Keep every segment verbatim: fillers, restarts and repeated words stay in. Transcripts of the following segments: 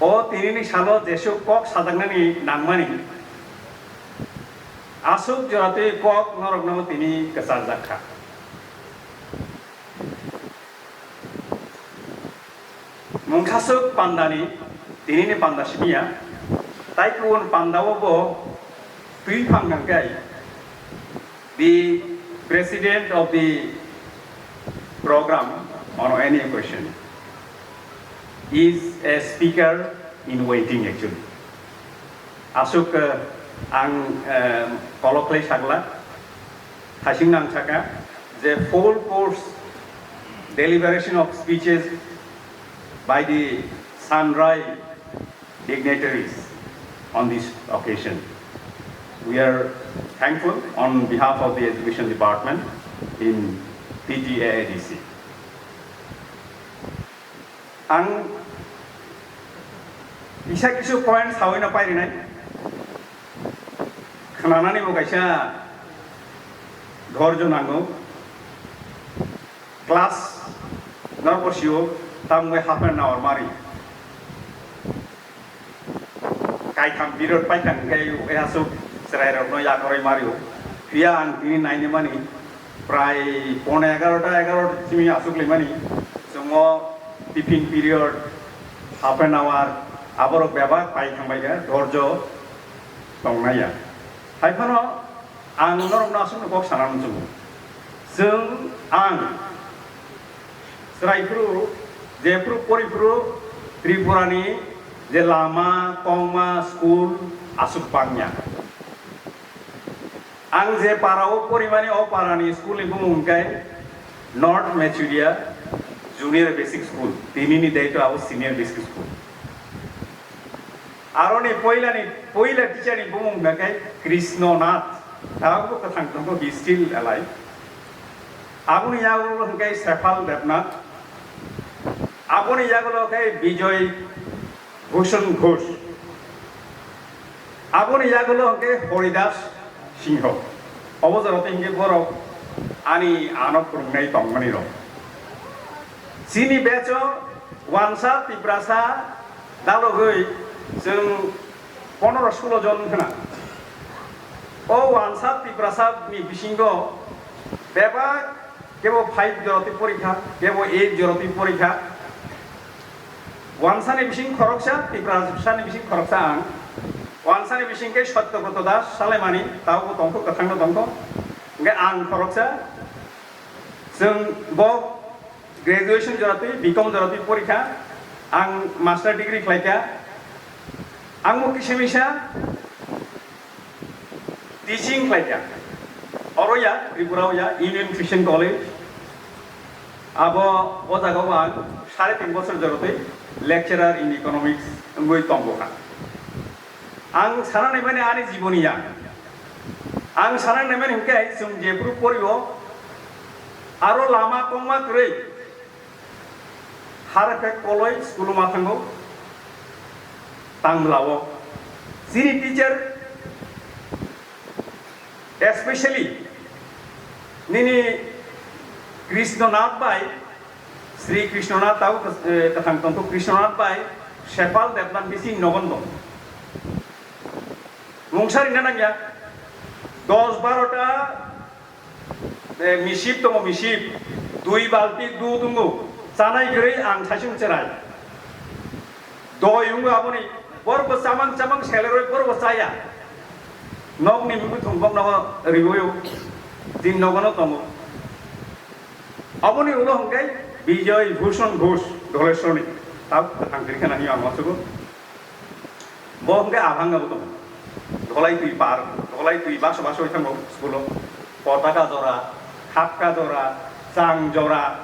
O tinini salo jesuk kok sajaknani nangmani, aswk joratwi kok norokno tini kwcharjak kha. Mungkhaswk pandani, tinini panda simiya, tai kubun pandao bo twi phang nangkai, the president of the program on any occasion is a speaker in waiting actually. Aswk, eh, ang, eh, kolok khlai sakla, hasing nang saka je full course deliberation of speeches by the Sunrise dignitaries on this occasion. We are thankful on behalf of the Education Department in P T A A D C. Ang kisa kisu point sawi no pairinai. Khwnanani bo kaisa dhorjo nango. Class norbo sio tamwe half an hour mari. Kaitham period paithang khe e aswk chwrairokno yakarwi mario. Phiya ang tini nainimani prai pone egarota, egarota simi aswk limani. Chwngno tiffin period, half an hour, aborok bebak paithang bai khe dhorjo tongnaiya. Hai phano ang norokno aswkno kok sana muchungo. Chwng ang chwrai phuru, jephuru pori phuru Tripurani je lama, kongma, school aswk bangya. Ang je para o porimani o parani school ni bumung hwnkhe North Mechuria Junior Basic School, tinini daito abo Senior Basic School. Aroni poilani, poila teacher ni bumung hwnkhe Krishna Nath, abo kwthang tongkho, he still alive. Aboni yagulo hwnkhe Sephal Debnath, aboni yagulo khe Bijoy Bhushan Ghosh, aboni yagulo hwnkhe Horidas Singho. Obo jora tei hwnkhe borok ani ano phwrwngnai tongmani rok. Chini batch o wansa Tiprasa dalogwi chwng pondro sulo jon khna. O wansa Tiprasa ni bisingo bebak kebo five jorotwi porikha, kebo eight jorotwi porikha. Wansani bising khoroksa, Tiprasani bising khoroksa ang. Wansani bising khe Satyabrata Das, Salaimani, tabukbo tongkho, kwthangno tongkho. Hwnkhe ang khoroksa, chwng bo graduation joratwi, B Com joratwi porikha, ang master degree khlaikha. Ang bo kisa misa teaching khlaikha. Oro ya, Tripura o ya, Union Christian College. Abo o jaga o ang sare tin bosor joratwi lecturer in economics wngwi tongkha. Ang sana naimani ani jiboni ya. Ang sana naimani hwnkhe chwng jephuru porio aro lama kongma kwrwi. Haraphe koloi school-o ma thango, Tangla-o. Chini teacher, especially nini Krishnonath bai, Sri Krishnonath tau, eh, kwthang tongkho Krishnonath bai, Sepal Debnath bisi nogon dong. Mungsa rina nangya, dos barota Eh, misip tongo, misip. Dui balti dud wngo. Chanai kwrwi ang saisung cherai. Doi wngo aboni. Borbo chamang chamang seleroi borbo chaya. Nokni mungwi thung bokno riwoyo. Tin nogono tongo. Aboni ulo hwnkhe Bijoy Bhushan Ghosh, Dholeswrni. Tabuk kwthang kwrwi khe nani ang wansukgo. Bo hwnkhe aphang abo tongo. Dholai twi par, dholai twi baso baso wngwi thango school-o. Potaka jora, khapka jora, chang jora.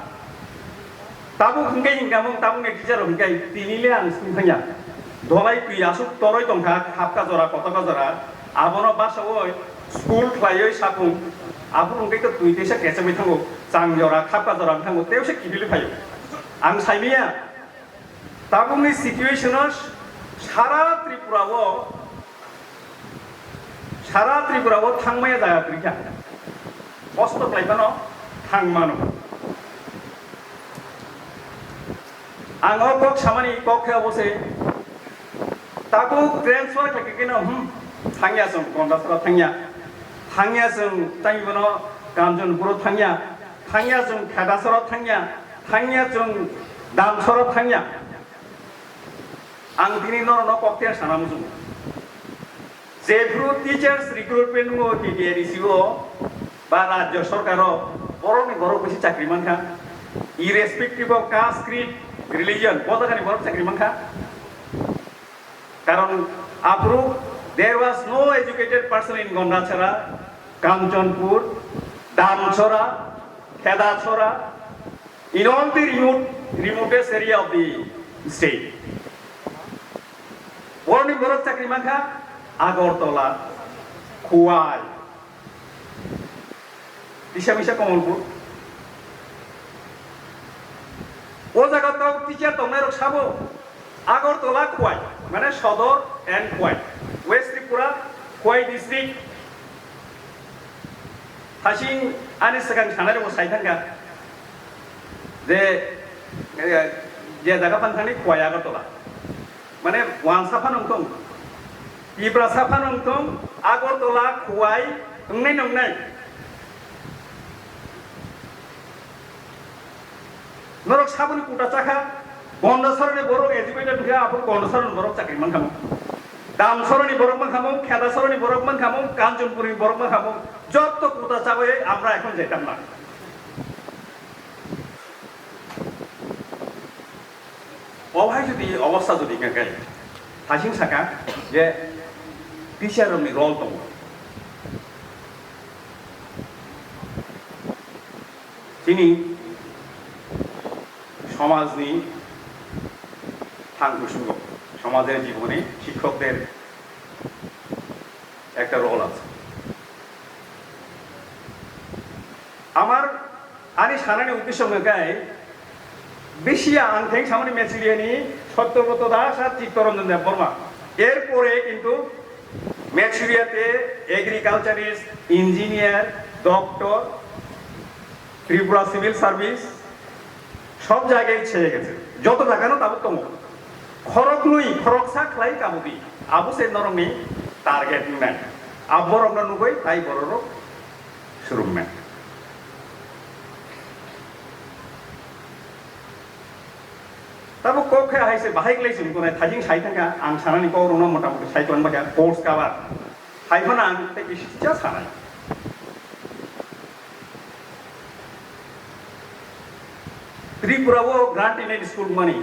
Tabuk hwnkhe hwnkhe mung tabukni teacher hwnkhe tini le ang swng thangya. Dholai twi aswk toroi tongkha, khapka jora, potaka jora. Abono basawi school khlaiwi sapung. Aphuru hwnkhe to twi teisa kechengwi thango. Chang jora, khapka jora wng thango. Teisa kiphilwi phaio. Ang saimanya. Tabukni situation-o sara Tripura-o, sara Tripura-o thangmaya jaga kwrwi kha. Kosto khlai phano thang mano. Ang o kok samani kok khe obo se Tabuk transfer khlai khe no, hmm, thangya chwng Gondasora thangya, thangya chwng tei bono Kanchanpuro thangya, thangya chwng Khedasora thangya, thangya chwng Damsora thangya. Ang tini norokno kok tiya sana muchungo. Jephru teachers recruitment o T T A D C o ba rajyo sorkar o borokni borok bisi chakri mankha, irrespective of caste, creed, religion, bo jagani borok chakri mankha. Karon aphuru there was no educated person in Gondachara, Kanchanpur, Damchara, Khedachara, in all the remote, remotest area of the state. Borokni borok chakri mankha Agartala, Khowai, Tisa misa Kamalpur. O jaga to teacher tongnai rok sabo Agartala Khowai, mane Sodor and Khowai, West Tripura, Khowai district. Hasing ani swkang sanai rok sai thangkha je, eh, je jaga phan thangni Khowai Agartala. Mane wansa phano wng tong, Tiprasa phano wng tong, Agartala, Khowai wngnai nongnai. Norok saboni kuta chakha, Gondasarani borok educated wngkha, aphuru Gondasarani borok chakri mankha mo. Damsarani borok mankha mo, Khedasarani borok mankha mo, Kanchanpurni borok mankha mo, jotto kuta chabai amra ekhon jaitam na. Obo hai jodi obostha jodi hingkha khe, hasing saka je teacher rokni role tongo. Chini somajni thang kusungo, somajor jibone shikkokder ekta role ache. Amar Ani sanani uddesho hwnka khe, bisi ang theng samani Mechuria ni Satyabroto Das ar Chittaranjan Debbarma. Er pore kintu Mechuria te agriculturist, engineer, doctor, Tripura Civil Service, sob jagai cheye geche. Joto jaga no tabuk tongo. Khoroknwi, khoroksa khlai kabudi. Abo se norokni target wngnai. Aborokno nugwi tai bororok Surummen. Tabuk kok khe hai se bahai glai chwng tongnai, thajing sai thangkha, ang sanani kok rwno mota moti sai kwlangba kha, course cover. Hai phano ang tei kisa sanai. Tripura o grant in aid school mani.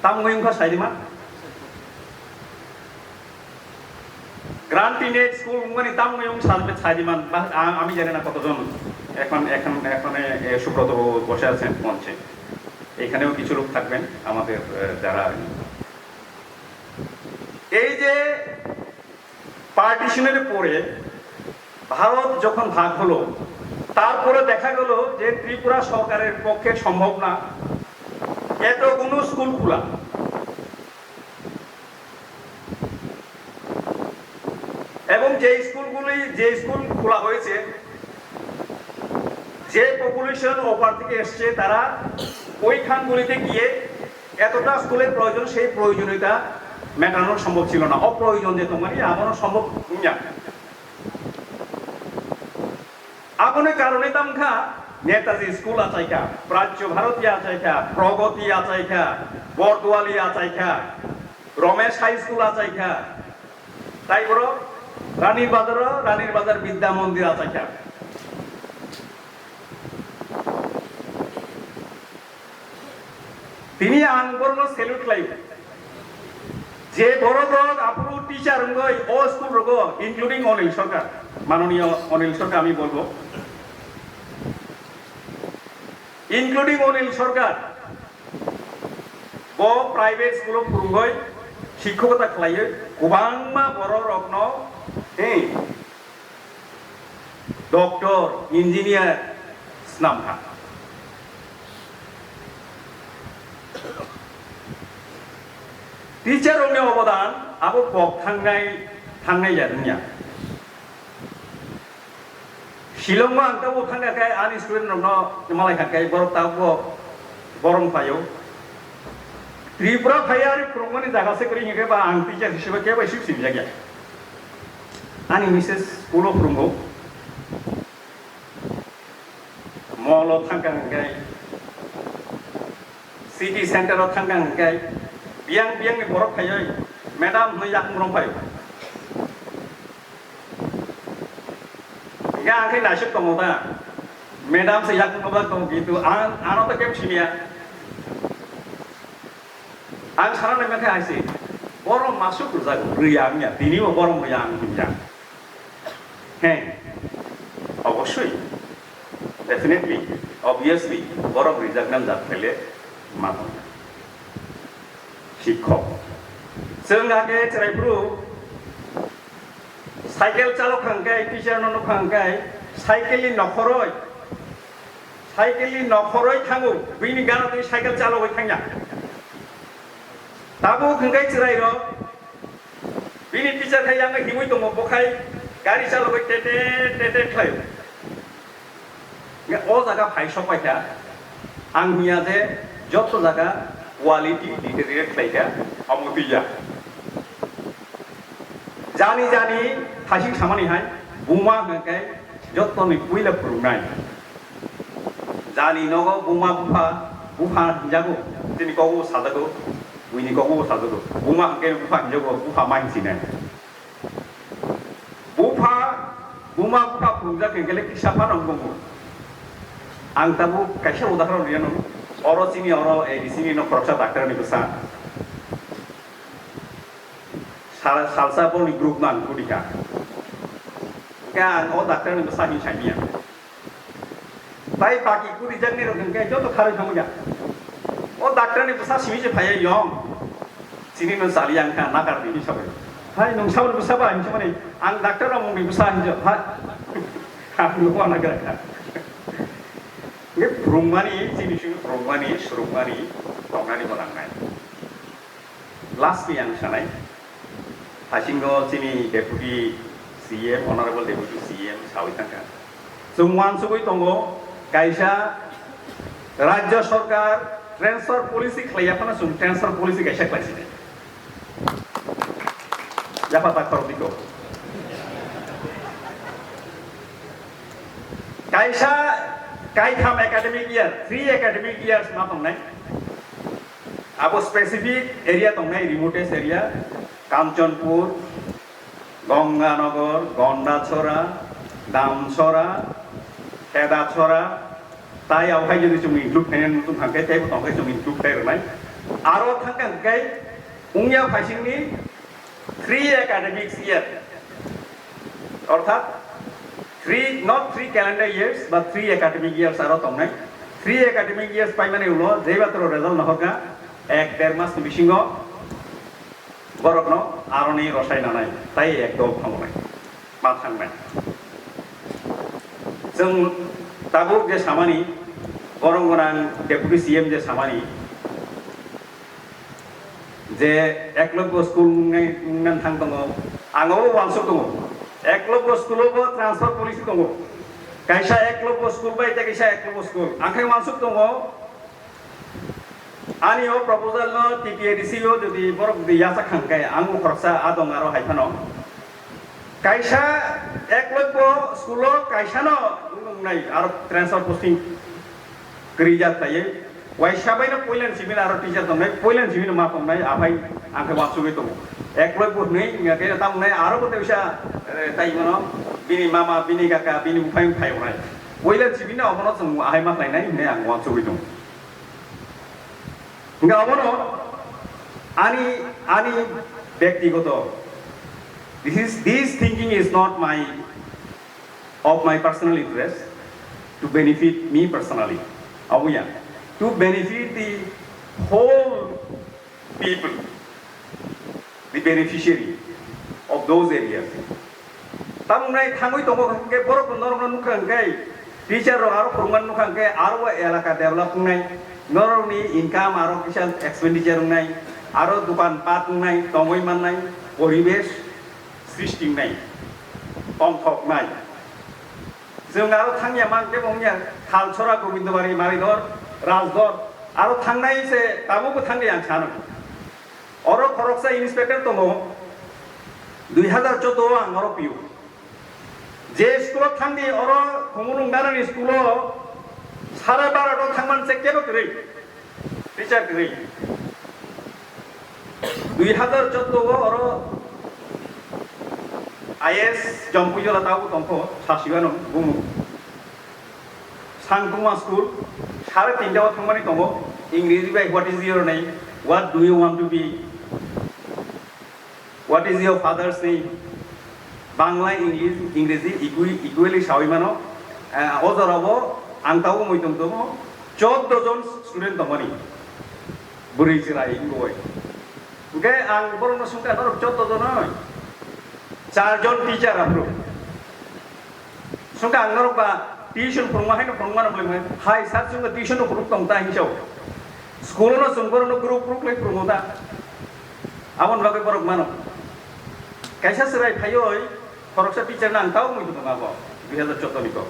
Tam wngkha sai di ma? Grant in aid school wngmani tamni wng salbe saidiman, ba, a-, আমি জানি না কতজন এখন, এখন, এখানে, এ, সুব্রত বাবু বসে আছেন মঞ্চে, এখানেও কিছু লোক থাকবেন আমাদের, এ, যারা এই যে পার্টিশনের পরে ভারত যখন ভাগ হলো, তারপরে দেখা গেল যে ত্রিপুরা সরকারের পক্ষে সম্ভব না এতগুলো স্কুল খোলা। এবং যে স্কুলগুলি, যে স্কুল খোলা হয়েছে, যে পপুলেশন ওপার থেকে এসছে, তারা ওইখানগুলিতে গিয়ে এতটা স্কুলের প্রয়োজন, সেই প্রয়োজনীয়তা মেটানো সম্ভব ছিল না। অপ্রয়োজন যে তোমার, ইয়ে, আমারও সম্ভব না। Aboni karone tamkha Netaji School achaikha, Prachya Bharati achaikha, Pragati achaikha, Borduali achaikha, Romesh High School achaikha, tai borok Ranir Bazar, Ranir Bazar Bidya Mandir achaikha. Tini ang borokno salute khlaio. Je borok rok aphuru teacher wngwi o school rogo, including Anil Sarkar, মাননীয় অনিল সরকার আমি বলবো, including Anil Sarkar, bo private school o phurungwi shikkokota khlaiwi kwbangma borok rokno, eh, Doctor, engineer swnam kha. Teacher rokni obodan abo kok thangnai, thangnai ya wngya. Shillong o ang tabuk thangkha khe ani student rokno malai kha khe borok tabuk bo borong phaio. Tripura phai ari phwrwngmani jaga se kwrwi hinkhe ba ang teacher hisabe kebo isi sinijak ya. Ani misses school o phwrwngo. Mall o thangkha hinkhe, city center o thangkha hinkhe, biyang biyang ni borok phaiwi madam hwnwi yakung rong phaio. Hinkhe ang khe naisuk tongo da, madam se yakung rok tongo, kintu ang, ano to kebo siniya. Ang sana nai mangkha aise, borom masuk rwjago, rwya wngya, tini bo borom rwya ang himya. He, obosoi, definitely, obviously, borom rwjak nang jat phele ma tong. Sikhok. Chwng age chwrai phuru cycle chalok thang kai, teacher no nuk thang kai, cycle ni nokhoroi, cycle ni nokhoroi thango, bini gana twi cycle chalogoi thangya. Tabuk hwnkhe chwrairok bini teacher khai yang himwi tongo, bo khai gari chalogwi tete tete khlaio. O jaga phai sok paikha, ang hiya je joto jaga quality deteriorate khlaikha, omo twiya. Jani jani thasing samani hai, buma hwnkhe jotoni puila phwrwngnai. Jani nogo buma bupha, bupha hinjago, tini kogo sajago, buini kogo sajago. Buma hwnkhe bupha hinjago, bupha ma hinsinai. Bupha, buma bupha phungjak hwnkhe le kisa phano wngkho. Ang tabuk kaisa udahoron riyano. Oro chini oro A D C ni nok khoroksa doctor ni bwsa. Sal-, salsa boni group no ang kudikha. Hwnkhe ang o doctor ni bwsa hin saimanya. Tai baki kuri jakni rok hwnkhe joto kharwi thangwi ya. O doctor ni bwsa simi se phaiya yong. Chini no chali ang kha nakar ni hisabai. Hai nung saboni bwsa ba hinsa mani ang doctor rok mungni bwsa hinsa. Hai. Ang no wana kha. Nge phwrwngmani, chini simi phwrwngmani, swrwngmani, tongnani bo nangnai. Last ni ang sanai, hasingo chini Deputy C M, Honorable Deputy C M sawi thangkha. Chwng uansugwi tongo, kaisa Rajya Sarkar transfer policy khlaiya phano chwng transfer policy kaisa khlaisinai. Yapha tak khorok diko. Kaisa kaitham academic year, three academic years ma tongnai. Abo specific area tongnai, remotest area, Kanchanpur, Ganganagar, Gandachara, Damchara, Khedachara, tai abohai jodi chwng include khainani muchung hangkhe teibo tongkhe chwng include khai rwnai. Aro thangkha hwnkhe wngya phaisingni three academic year, orthat three, not three calendar years, but three academic years aro tongnai. Three academic years paimani ulo jeba toro result nohorkha, ek der mas ni bisingo borokno aroni rosai nanai, tai ek dol thangnai, ma thangnai. Chwng tabuk je samani, borok gwnang Deputy C M je samani, je Eklavya school wngnai, wngna thang tongo, ang obo uansuk tongo. Eklavya school o bo transfer policy tongo. Kaisa Eklavya school bai tei kaisa Eklavya school. Ang khai uansuk tongo. Ani o proposal no T T A D C o jodi borok jodi yasak kha hwnkhe ang bo khoroksa adong aro hai phano. Kaisa Eklavya school o kaisa no wngnai aro transfer posting kwrwi jak taiwi. Waisa bai no puila ni simi aro teacher tongnai, puila ni simi no ma tongnai, aphai ang khe uansugwi tongo. Eklavya hwnwi wngya khe tamo wngnai aro bo teisa, eh, tai mano bini mama, bini kaka, bini buphai phai wngnai. Puila ni simi no obono chwng ahai ma khlainai hwnwi ang uansugwi tongo. Hingke abono ani, ani bektigoto, this is, this thinking is not my, of my personal interest to benefit me personally. Aboya, to benefit the whole people, the beneficiary of those areas. Tamni thangwi tongo hwnkhe borok norokno nukha hwnkhe, teacher rok aro phwrwngmani nukha hwnkhe aro o elaka develop wngnai, norokni income aro kisa expenditure wngnai, aro dokan pat wngnai, tongwi mannai, poribesh srishti wngnai, tongthoknai. Chwng aro thangya man khe bo wngya Thalchora, Gobindobari, Maridor, Rajdor, Aro thangnai se tabukbo thangdi ang sano. Oro khoroksa inspector tongo, dui hazar choudo o ang oro pio. Je school-o thangdi, oro Khumulwng Narani school-o sare barota thangman se kebo kwrwi, teacher kwrwi. Dui hazar choudo o oro I S Jampuijala tabuk tongkho, sasiwano bumu. Sangkuma school, sare tinta o thangmani tongo, Ingreji bai "What is your name? What do you want to be? What is your father's name?" Bangla, English, Ingreji equi-, equally sawi mano. Eh, o jorao ang tabuk mui tong tongo, choudo jon student tongmani. Bwrwi chwrai wngwi. Hwnkhe ang borokno swngkha, "Norok choudo jon oi? Char jon teacher aphuru." Swngkha ang norok ba tuition phwrwngma haino phwrwngmano bwlwi mano. "Hai sir, chwngno tuition no phwrwng tong ta," hinwi sao. School no chwng borokno group group lai phwrwngo ta. Aboni bagwi borok mano. Kaisa chwrai phaioi, khoroksa teacher no ang tao mui tong abo, dui hazar choudo ni kok.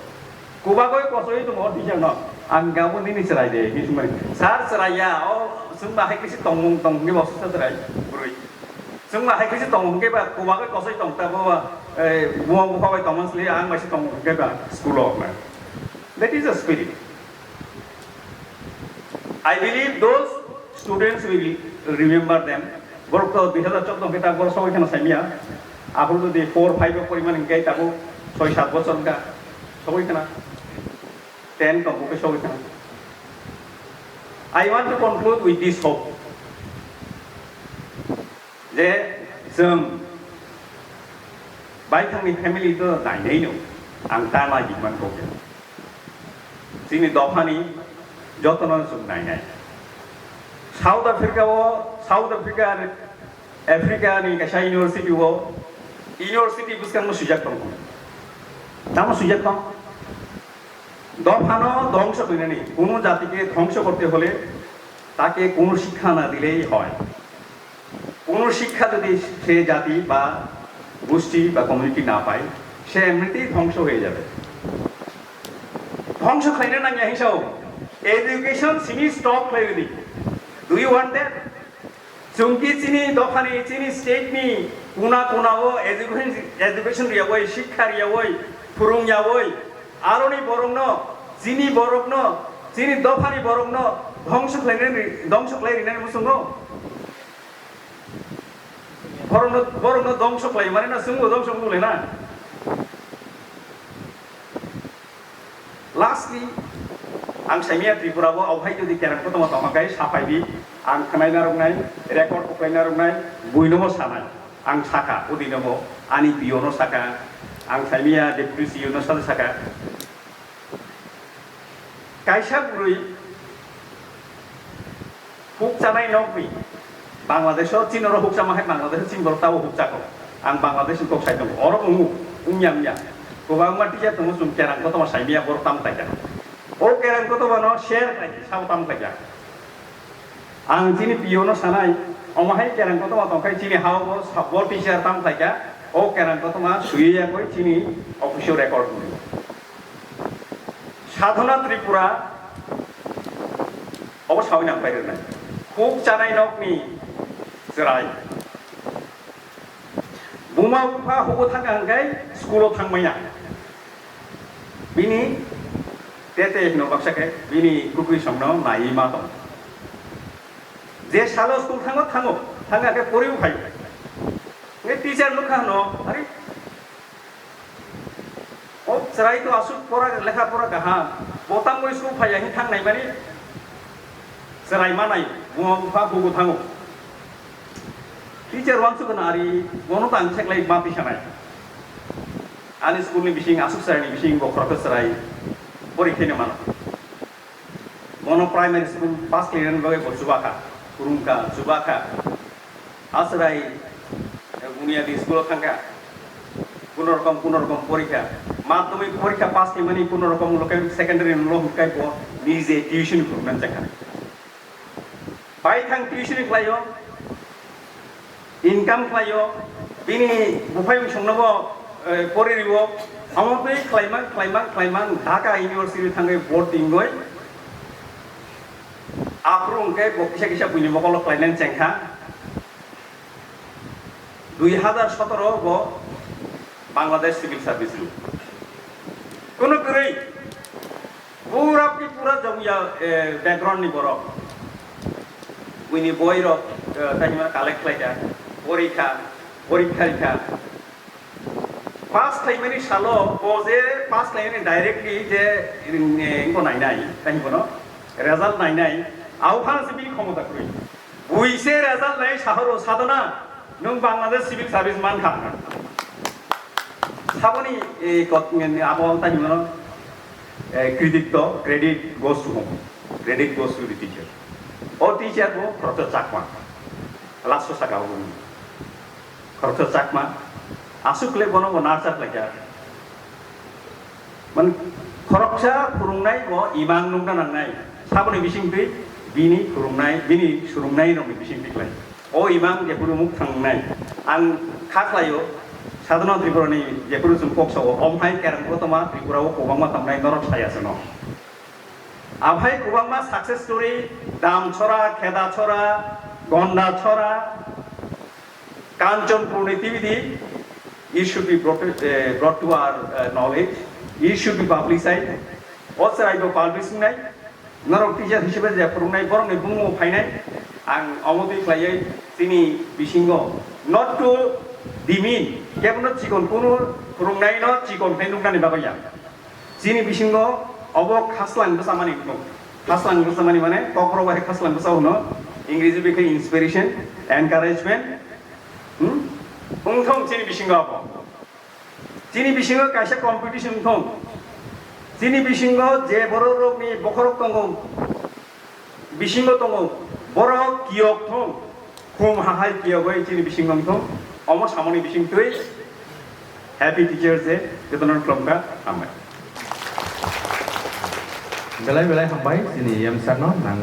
Kubagoi kosoi tongo teacher no. Ang gabo nini chwrai de, hinwi swngmani. "Sir, chwrai ya, o chwngma hai khe se tongmung tong hwnwi bo swsa chwrai, bwrwi." Chwngma hai khe se tongo hwnkhe ba, kubagwi kosoi tong ta bo, eh, buma bupha bai tongmani sle ang bai se tongo hwnkhe ba school o hwnwi. That is the spirit. I believe those students will remember them. Borok to dui hazar choudo hwnkhe ta borok sogwi kheno saimya. Aphuru jodi four, five o porimani hwnkhe tabuk soi sat bochor wngkha. Sogwi kheno. Ten tongkhe sogwi kheno. I want to conclude with this hope. Je chwng baithangni family to nainai no, ang ta nai bikman kok ya. Chini dophani jotono chwng nainai. South Africa o, South Africa, Africa ni kaisa university o, university bwskango swijak tongo. Tamo swijak tong? Dophano dhongso khlainani, কোনো জাতিকে ধ্বংস করতে হলে তাকে কোনো শিক্ষা না দিলেই হয়। কোনো শিক্ষা যদি সে জাতি বা গোষ্ঠী বা কমিউনিটি না পায়, সে এমনিতেই ধ্বংস হয়ে যাবে। ধ্বংস khlaina nangya hinwi sao, education simi stop khlai rwdi. Do you want that? Chwng ki chini dophani, chini state ni kuna kuna o education, education riyawoi, shikha riyawoi, phwrwng yawoi, aroni borokno, chini borokno, chini dophani borokno dhongso khlainani, dhongso khlai rinani muchungo. Borokno, borokno dhongso khlai mani na chwngbo dhongso wng lai na. Lastly, ang saimia Tripura o, ophai jodi kerang kotorma tongma khe saphai di, ang khwnai narwknai, record kwplai narwknai, buino bo sanai. Ang sakha, udi no bo, ani P O no sakha, ang saimia Deputy C E O no sa sakha. Kaisa bwrwi huk chanai nokni Bangladesh o chini oro huk chama hai Bangladesh o chini borok tabo huk chakho. Ang Bangladesh ni kok sai tongo. Oro wngo, wngya wngya. Kwbangma teacher tongo chwng kerang kotorma saimia borok tam khlaikha. O kerang kotorma no share khlai sao tam khlaikha. Ang chini P O no sanai, omo hai kerang kotorma tongkhai chini ha o bo sa-, bo teacher tam khlaikha. O kerang kotorma swiwi yakoi chini office o record wngwi. Sadhana Tripura obo sawi nang pai rwnai. Huk chanai nokni chwrai. Buma bupha hugo thangkha hwnkhe school o thangmaya. Bini tete hino baksa khe bini kwkwi songno naiwi ma tong. Je salo school thango, thango, thangkha khe poriwi phaio. Hwnkhe teacher nukha hwno, "Are, o chwrai to aswk pora, lekha pora kaham, bo tamo school phaiya hwn thang nai mani chwrai manai, buma bupha hugo thango." Teacher wansuk hwno, "Ari, bono to ang seklai ma twi sanai. Ani school ni bising, aswk chwrai ni bising bo khoroksa chwrai pori khe no mano." Bono primary school pass khlainani bagwi bo chubakha, kwrwngkha, chubakha. Aswrai, eh, Buniyadi school o thangkha. Kuno rokom, kuno rokom porikha. Madhyamik porikha pass khlaimani kuno rokom ulo khe secondary ulo hwnkhe bo nije tuition phwrwngmani chakha. Bai thang tuition khlaio. Income khlaio, bini buphai bwsongno bo, eh, pori rio, omo twi khlaimang, khlaimang, khlaimang, Dhaka University thangwi board tingwi, Aphuru hwnkhe bo kisa kisa buini mokolo khlainani chengkha. Dui hazar sotoro bo Bangladesh Civil Service rw. Kono kwrwi. Pura ki pura jomya, eh, background ni borok. Buini boi rok, eh, tani mano collect khlaikha, porikha, porikha rikha. Pass khlaimani salo, bo je pass khlaimani directly je, eh, ingo nainai, tani bono result nainai, au phano se bini khomota kwrwi. Buise result nai sahoro sadona, nwng Bangladesh Civil Service mankha. Saboni, eh, kot-, abo tani mano, eh, credit to, credit goes to whom? Credit goes to the teacher. O teacher bo Khoroksa Chakma. Last o saka bo. Khoroksa Chakma. Aswk le bono bo nurture khlaikha. Man, khoroksa phwrwngnai bo imang nukna nangnai. Saboni bisingtwi bini phwrwngnai, bini swrwngnai rokni bisingtwi khlai. O imang jephuru muk thangnai. Ang kha khlaio, Sadhana Tripura ni jephuru chwng kok sao, omhai kerang kotorma Tripura o kwbangma tongmani norok saya se no. Amhai kwbangma success story, Damchora, Khedachora, Gondachora, Kanchanpur ni T V D, it should be brought, eh, brought to our, eh, knowledge, it should be publicized. O chwrai bo publish wngnai, norok teacher hisabe je phwrwngnai, borokni bumung phainai, ang omo twi khlaiwi chini bisingo not to demean, kebono chikon kunu phwrwngnai no chikon khe nuknani bagwi ya. Chini bisingo obo khaslang bwsamani wngthung. Khaslang bwsamani mane kokrok bai khaslang bwsa hwno, Ingreji bai khe inspiration, encouragement. Hmm? Wngthung chini bisingo obo. Chini bisingo kaisa competition wngthung. Chini bisingo je borok rokni bokhorok tongo, bisingo tongo, borok kiyok thung, khum hahai kiyogwi chini bisingo wngthung, omo samani bisingtwi Happy Teachers Day jotono khulumkha, hambai. Belai belai hambai chini M sir no nang